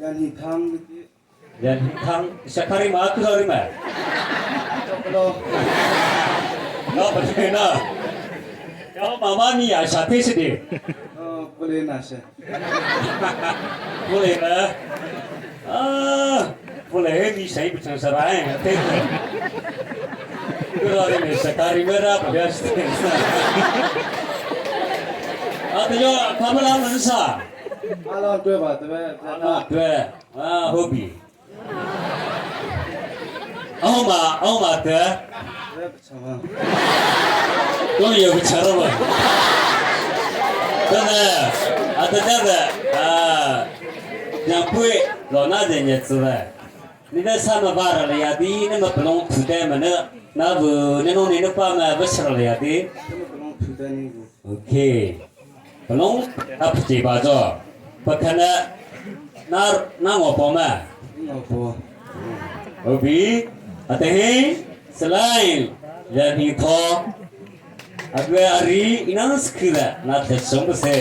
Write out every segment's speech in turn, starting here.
Yan hi thang Yan hi thang sakari ma tu ri ma. Choklo. No pa na. Yo mama ni ya sha te si de. Oh, pule na she. Pule na. Ah, pule ni sai bichang sarai te. Tu ri me sakari mera pa ya ste. Ah, te yo khamala nan sa. အားလုံးတွေ့ပါတပည့် အားလုံးတွေ့အာဟုတ်ပြီအောင်မအောင်မတဲ့ တဲ့ချာ တော့ရချာတော့တဲ့နဲ့အတတဲ့အာညပွေလောနာတဲ့ညစလဲ你那上么巴了呀？的那么不弄土的么？那那不那弄你那把么不吃了呀？的。 ဘလုံးထူတဲ့နေကို โอเค不弄啊不记巴着，不看那那那我帮嘛。 ငါပေါ် ဟုတ်ပြီအတဟင်စလိုင်းရန်ဟီသောအကွယ်အရီအနန်စခိရနာသက်ဆုံးပစေ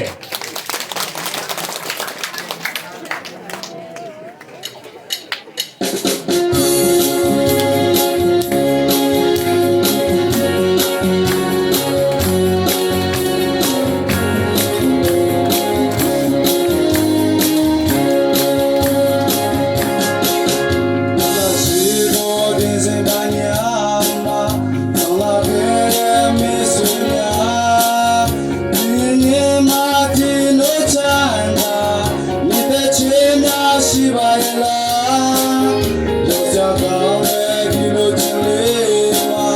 ရှိတော်တင်စင်တညာမှာဆောင်းလာခဲ့တဲ့မင်းဆွေများဒီနေ့မှဒီလိုချမ်းသာမြစ်တဲ့ချင်းများရှိပါရဲ့လားရောက်ကြကောင်းတဲ့ဒီလိုချင်းလေးမှာ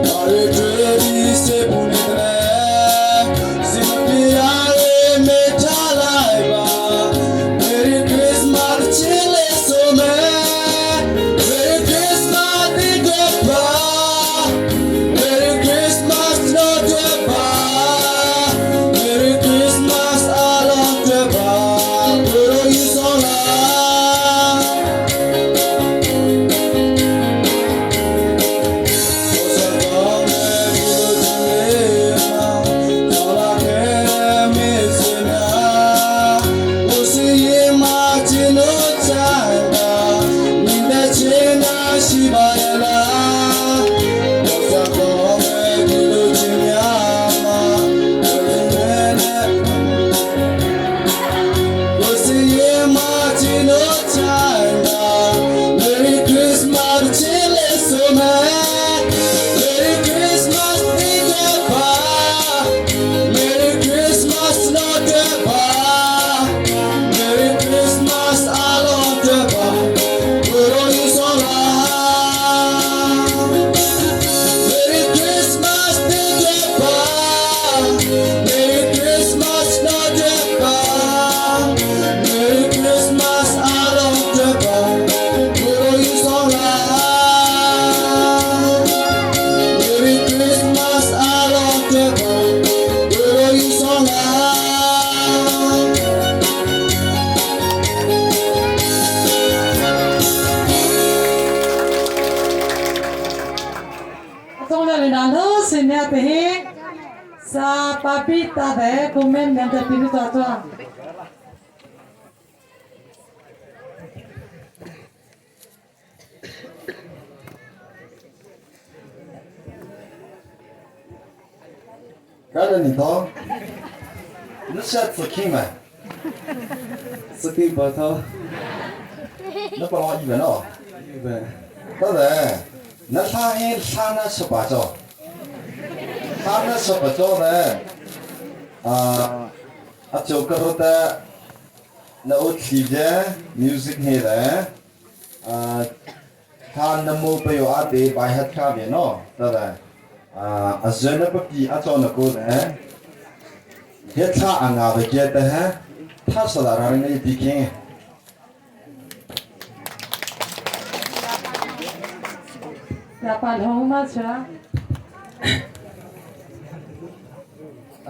ဘာတွေတွေ့ပြီးစေပူနေတဲ့စင်ပြရလေးမေချလိုက်ပါ Merry Christmas ချင်းလေးဆိုမယ် Merry Christmas goodbye Merry Christmas no goodbye Merry Christmas all of the bar Pero you so la ရှိပါရဲ့လားတော့စကောမဲ့ဒီလိုချင်များမှာဘယ်နဲ့ 我是野马吉诺查那，Merry Christmas，亲爱的们，Merry Christmas，你的吧，Merry Christmas，我的吧，Merry Christmas，阿罗的吧，我若有所来。Merry Christmas, goodbye. Merry Christmas, no goodbye. Merry Christmas, I love goodbye. Puro you so Merry Christmas, I love goodbye. Puro you so သုံးရနာလို့စင်ရတဲ့စာပပိတာတဲ့ကွန်မန့်နံတဲ့ပြလို့တော့ 干着你头，你先吃听没？ စတိပါသော 你不老一本哦？ ဒီပဲ 对不对？那他因他那十八招，他那十八招呢？啊，啊就个的，那我听见 music 呢嘞，啊，他那么不有阿弟白黑卡边哦，对不对？啊，啊人那不比阿做那个呢？黑他阿阿不记得哈，他是哪人的比肩？ ရပါလုံးမချာ 呃，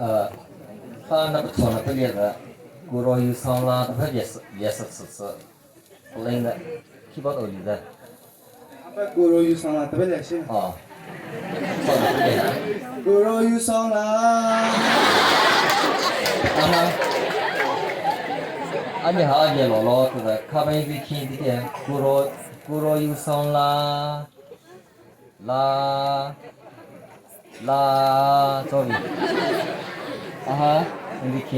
他那个错那个列的，古罗有上了，他也是也是吃吃，不灵的，皮包头里的， အပကိုရိုယူဆောင်လာတပည့်လက်ရှင် 哦，错那个列的， ကိုရိုယူဆောင်လာ啊哈，啊你好，你姥姥这个卡本鱼听这点，古罗古罗有桑啦，啦啦，这里，啊哈，你听。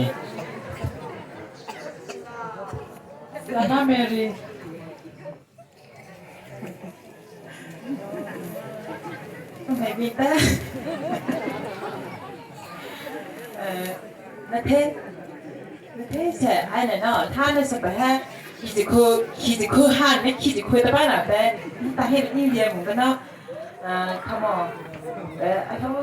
လာမေရီ မေဘီတာအဲ那天那天是哎那喏，他那是不哈，一直哭，一直哭喊，那一直哭的办了呗，但是你也唔个喏，嗯，come on，呃，哎他。